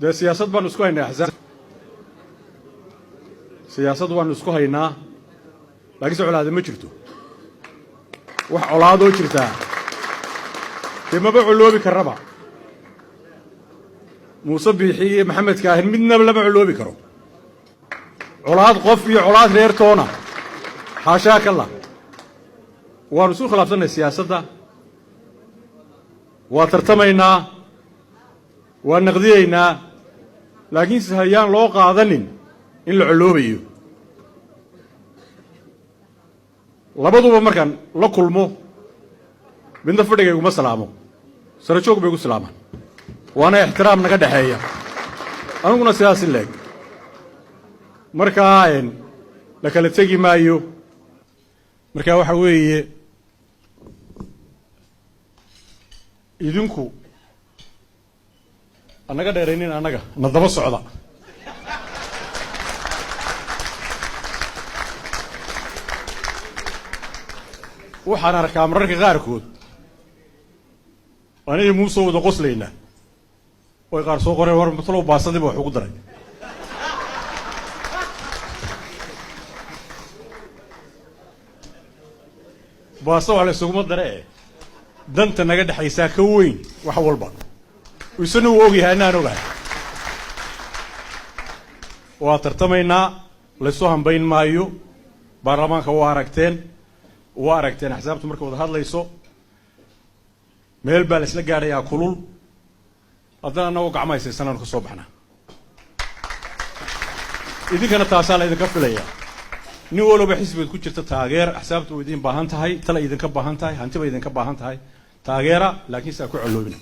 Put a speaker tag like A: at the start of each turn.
A: Dee siyaasad baanu isku haynaa, axsaab siyaasad waanu isku haynaa, laakiinse colaada ma jirto. Wax colaadoo jirtaa dee maba coloobi karraba. Muuse Biixi iyo Maxamed Kaahin midnaba lama coloobi karo. Colaad qof iyo colaad reertoona, xaashaa kalla. Waanu isku khilaafsannay siyaasadda, waa tartamaynaa, waa naqdiyaynaa, laakiinse hayaan loo qaadanin in la coloobayo. Labaduba markaan la kulmo, midna fadhiga iguma salaamo, sara joog bay igu salaamaan, waana ixtiraam naga dhexeeya, aniguna sidaas in leeg. Markaa la kala tegi maayo. Marka waxa weeye, idinku anaga dheeraynin, annaga na daba socda. Waxaan arkaa mararka qaarkood aniga Muusoo wada qoslaynaa, oy qaar soo qoreen: "War matalow baasadiiba wax ugu daray?" Baasta wax la isuguma dare e, danta naga dhexaysaa ka weyn wax walba. Isna wuu ogyahay, annaan ogahay. Waa tartamaynaa, laysu hambayn maayo. Baarlamaanka waa aragteen, waa aragteen axsaabtu markay wada hadlayso, meel baa la isla gaadhayaa kulul, haddana annagoo gacmo haysaysanaan ka soo baxnaa. Idinkana taasaa la idinka filayaa. Nin walba xisbigaad ku jirta taageer. Axsaabtu way idin baahan tahay, tala idinka baahan tahay, hanti bay idinka baahan tahay. Taageera, laakiin si aa ku coloobina.